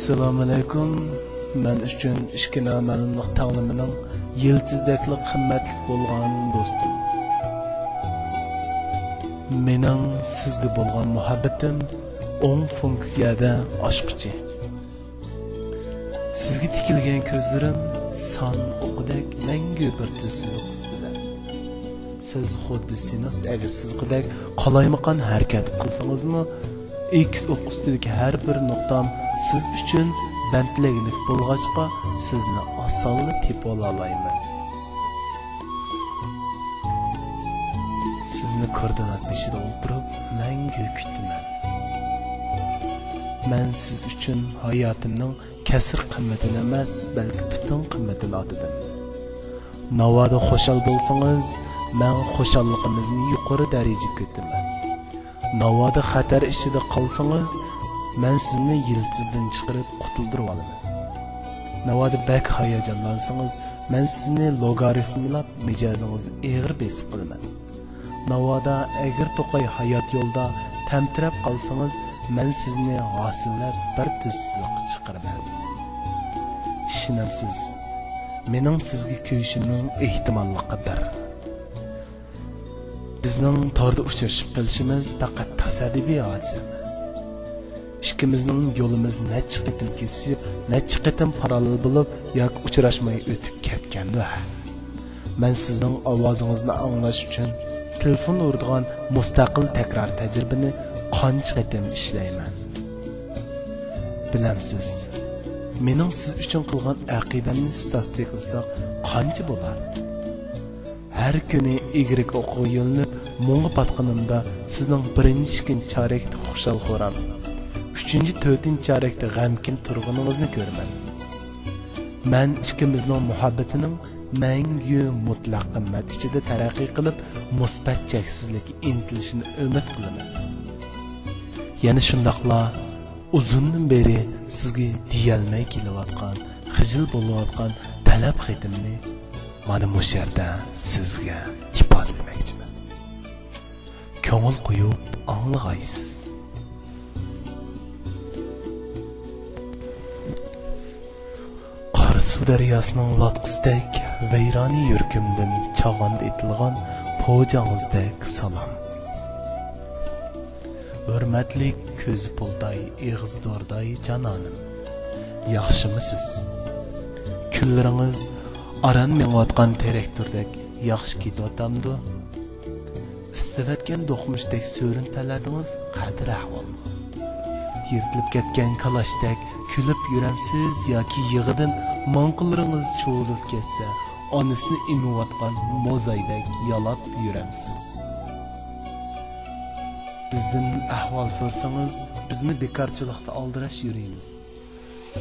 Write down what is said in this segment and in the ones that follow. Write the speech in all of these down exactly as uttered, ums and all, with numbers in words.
ئەسسالامۇئەلەيكۇم. مەن ئۈچۈن ئىككى نامەلۇملۇق تەڭلىمىنىڭ يىلتىزدەكلا قىممەتلىك بولغان دوستۇم. مېنىڭ سىزگە بولغان مۇھەببىتىم ئوڭ فۇنكسىيەدە ئاچقۇچى. سىزگە تىكىلگەن كۆزلىرىم سان ئوقىدەك مەڭگۈ بىر تۈز سىزىق ئۈستىدە. سىز خۇددى سىنۇس ئەگرى سىزىقىدەك قالايمىقان ھەرىكەت قىلسىڭىزمۇ، ئېكس ئوق ئۈستىدىكى ھەر بىر نۇقتام سىز ئۈچۈن بەنتلەگلىك بولغاچقا، سىزنى ئاسانلا تېپىۋالالايمەن. سىزنى كوردىنات بېشىدا ئولتۇرۇپ مەڭگۈ كۈتىمەن. مەن سىز ئۈچۈن ھاياتىمنىڭ كەسىر قىممىتىنى ئەمەس، بەلكى پۈتۈن قىممىتىنى ئاتىدىم. ناۋادا خۇشال بولسىڭىز، مەن خۇشاللىقىمىزنى يۇقىرى دەرىجىگە كۆتۈرىمەن. ناۋادا خەتەر ئىچىدە قالسىڭىز، مەن سىزنى يىلتىزدىن چىقىرىپ قۇتۇلدۇرۇۋالىمەن. ناۋادا بەك ھاياجانلانسىڭىز، مەن سىزنى لوگارىفمىلاپ مىجەزىڭىزنى ئېغىر بېسىپ قىلىمەن. ناۋادا ئەگرى توقاي ھايات يولدا تەمتىرەپ قالسىڭىز، مەن سىزنى ھاسىللاپ بىر تۈز سىزىققا چىقىرىمەن. ئىشىنەمسىز؟ مېنىڭ سىزگە كۆيۈشۈمنىڭ ئېھتىماللىقى بىر. بىزنىڭ توردا ئۇچرىشىپ قېلىشىمىز پەقەت تاسادىپىي ھادىسە ئەمەس. ئىككىمىزنىڭ يولىمىز نەچچە قېتىم كېسىشىپ، نەچچە قېتىم پاراللېل بولۇپ ياكى ئۇچراشماي ئۆتۈپ كەتكەندۇ ھە؟ مەن سىزنىڭ ئاۋازىڭىزنى ئاڭلاش ئۈچۈن تېلېفون ئۇرىدىغان مۇستەقىل تەكرار تەجرىبىنى قانچە قېتىم ئىشلەيمەن؟ بىلەمسىز، مېنىڭ سىز ئۈچۈن قىلغان ئەقىدەمنى ستاتىستىكىلىساق قانچە بولار؟ ھەر كۈنى ئىگرېك ئوقىغا يۆلىنىپ مۇڭغا پاتقىنىمدا، سىزنىڭ بىرىنچى، ئىككىنچى چارەكتە خۇشال-خۇرام، ئۈچىنچى، تۆتىنچى چارەكتە غەمكىن تۇرغىنىڭىزنى كۆرىمەن. مەن ئىككىمىزنىڭ مۇھەببىتىنىڭ مەڭگۈ مۇتلەق قىممەت ئىچىدە تەرەققىي قىلىپ، مۇسبەت چەكسىزلىككە ئىنتىلىشىنى ئۈمىد قىلىمەن. يەنە شۇنداقلا ئۇزۇندىن بېرى سىزگە دېيەلمەي كېلىۋاتقان، خىجىل بولۇۋاتقان تەلەپ خېتىمنى مانا مۇشۇ يەردە سىزگە ئىپادىلىمەكچىمەن. كۆڭۈل قويۇپ ئاڭلىغايسىز. قاراسۇ دەرياسىنىڭ لاتقىسىدەك ۋەيرانە يۈرىكىمدىن چاغاندا ئېتىلغان پوجاڭىزدەك سالام. ھۆرمەتلىك كۆزى پۇلداي، ئېغىزى دورىداي جانانىم، ياخشىمۇسىز؟ كۈنلىرىڭىز ئاران مېڭىۋاتقان تىراكتوردەك ياخشى كېتىۋاتامدۇ؟ ئىسسىۋەتكەن دوقمۇشتەك سۆرۈن پەلەتىڭىز قەدىر ئەھۋالمۇ؟ يىرتىلىپ كەتكەن كالاشتەك كۈلۈپ يۈرەمسىز ياكى يىغىدىن ماڭقىلىرىڭىز چۇۋۇلۇپ كەتسە، ئانىسىنى ئېمىۋاتقان موزايدەك يالاپ يۈرەمسىز؟ بىزدىن ئەھۋال سورىسىڭىز، بىزمۇ بىكارچىلىقتا ئالدىراش يۈرىمىز.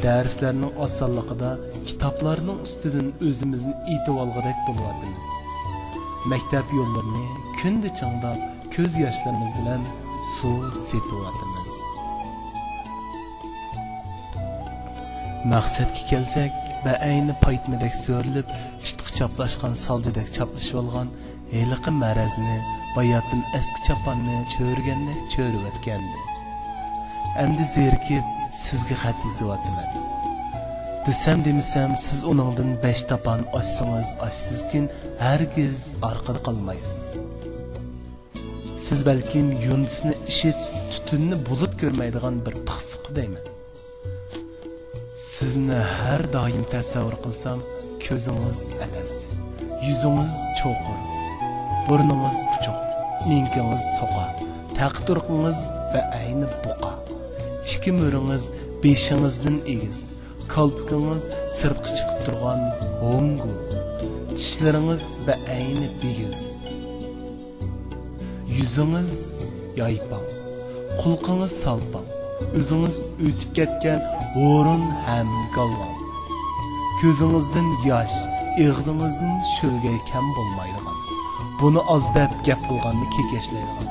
دەرسلەرنىڭ ئاسانلىقىدا كىتابلارنىڭ ئۈستىدىن ئۆزىمىزنى ئېتىۋالغۇدەك بولۇۋاتىمىز. مەكتەپ يوللىرىنى كۈندە چىڭداپ، كۆز ياشلىرىمىز بىلەن سۇ سېپىۋاتىمىز. مەقسەتكە كەلسەك، بەئەينى پايتمىدەك سۆرىلىپ، ئىتقا چاپلاشقان سالجىدەك چاپلىشىۋالغان ھېلىقى مەرەزنى، باياتىن ئەسكى چاپاننى چۆرۈگەندەك چۆرۈۋەتكەنىدى. ئەمدى زېرىكىپ سىزگە خەت يېزىۋاتىمەن. دېسەم دېمىسەم، سىز ئۇنىڭدىن بەش تاپان ئاشسىڭىز ئاشسىزكىن، ھەرگىز ئارقىدا قالمايسىز. سىز بەلكىم يۇندىسىنى ئىشىت، تۈتۈننى بۇلۇت كۆرمەيدىغان بىر پىخسىققۇ دەيمەن. سىزنى ھەر دائىم تەسەۋۋۇر قىلسام، كۆزىڭىز ئەلەس، يۈزىڭىز چوقۇر، بۇرنىڭىز پۇچۇق، مېڭىكىڭىز سوقا، تەقى-تۇرقىڭىز بەئەينى بۇقا، ئىككى مۈرىڭىز بېشىڭىزدىن ئېگىز، كالپۇكىڭىز سىرتقا چىقىپ تۇرغان ھوڭگۇ، چىشلىرىڭىز بەئەينى بىگىز. يۈزىڭىز يايپاڭ، قۇلىقىڭىز سالپاڭ، ئۆزىڭىز ئۆتۈپ كەتكەن ھورۇن ھەم گالۋاڭ. كۆزىڭىزدىن ياش، ئېغىزىڭىزدىن شۆلگەي كەم بولمايدىغان، بۇنى ئاز دەپ گەپ قىلغاننى كېكەچلەيدىغان،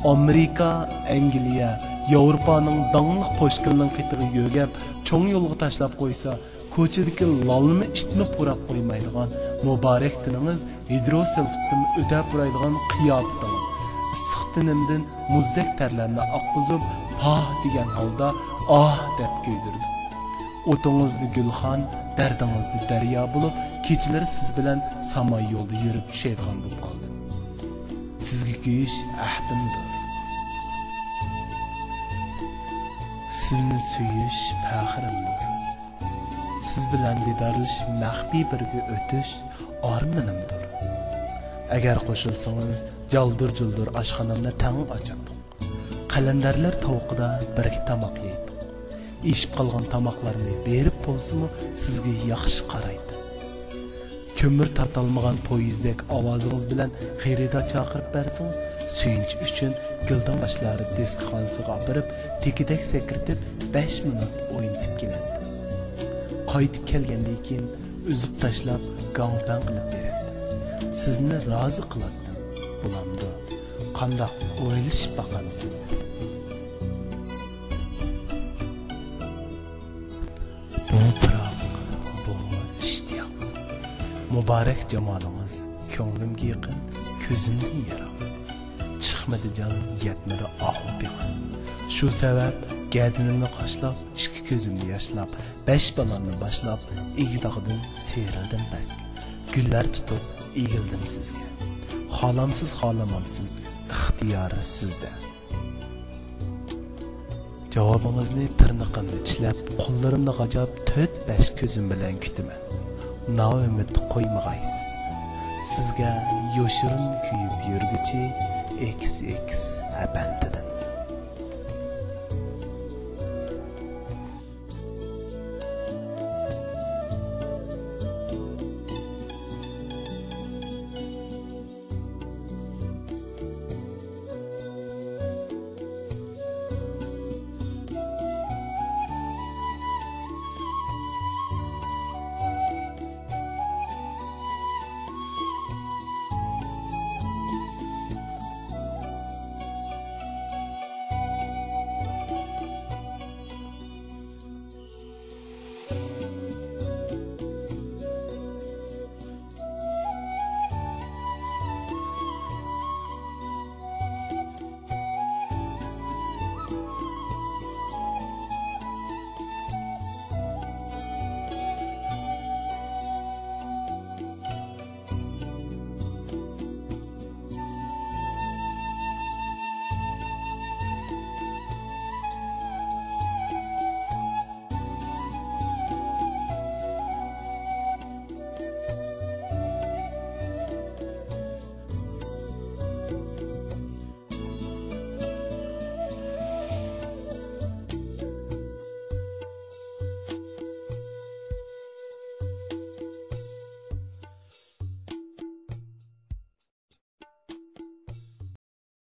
ئامېرىكا، ئەنگلىيە، ياۋروپانىڭ داڭلىق پۇشكىننىڭ قېتىغا يۆگەپ، چوڭ يولغا تاشلاپ قويسا، كوچىدىكى لالما ئىتمۇ پۇراپ قويمايدىغان مۇبارەك تېنىڭىز، ھىدروسۇلفاتتىن ئۆتە پۇرايدىغان قىياپىتىڭىز، ئىسسىق تېنىمدىن مۇزدەك تەرلەرنى ئاققۇزۇپ، پاھ دېگەن ھالدا ئاھ دەپ كۆيدۈرىدۇ. ئوتىڭىزدا گۈلخان، دەردىڭىزدە دەريا بولۇپ، كېچىلىرى سىز بىلەن سامان يولدا يۈرۈپ چۈشەيدىغان بولۇپ قالدىم. سىزگە كۆيۈش ئەھدىمدۇر. سىزنى سۆيۈش پەخرىمدۇر. سىز بىلەن دىدارلىشىپ مەخپىي بىرگە ئۆتۈش ئارمىنىمدۇر. ئەگەر قوشۇلسىڭىز، جالدۇر-جۇلدۇر ئاشخانامنى تەڭ ئاچاتتۇق. قەلەندەرلەر تاۋىقىدا بىرگە تاماق يەيتتۇق. ئېشىپ قالغان تاماقلارنى بېرىپ بولسىمۇ سىزگە ياخشى قارايتتىم. كۆمۈر تارتالمىغان پويىزدەك ئاۋازىڭىز بىلەن خېرىدار چاقىرىپ بەرسىڭىز، سۆيۈنچ ئۈچۈن گىلدىڭباشلار دىسكوخانىسىغا ئاپىرىپ، تېكىدەك سەكرىتىپ، بەش مىنۇت ئوينىتىپ كېلەتتىم. قايتىپ كەلگەندىن كېيىن ئۈزۈپ تاشلاپ، گاڭ-پەڭ قىلىپ بېرەتتىم. سىزنى رازى قىلاتتىم. بولامدۇ؟ قانداق، ئويلىشىپ باقامسىز؟ بۇ پىراق، بۇ ئىشتىياق. مۇبارەك جامالىڭىز كۆڭلۈمگە يېقىن، كۆزۈمدىن يىراق. چىقمىدى جان، يەتمىدى ئاھۇ پىغان. شۇ سەۋەب گەدىنىمنى قاشلاپ، ئىككى كۆزۈمنى ياشلاپ، بەش بالامنى باشلاپ، ئېگىز تاغدىن سىيرىلدىم پەسكە. گۈللەر تۇتۇپ ئېگىلدىم سىزگە. خالامسىز، خالىمامسىز، ئىختىيار سىزدە. جاۋابىڭىزنى تىرنىقىمنى چىشلەپ، قوللىرىمنى غاجاپ، تۆت-بەش كۆزۈم بىلەن كۈتىمەن. نائۈمىد قويمىغايسىز. سىزگە يوشۇرۇن كۆيۈپ يۈرگۈچى، ئېكس ئېكس ئەپەندى.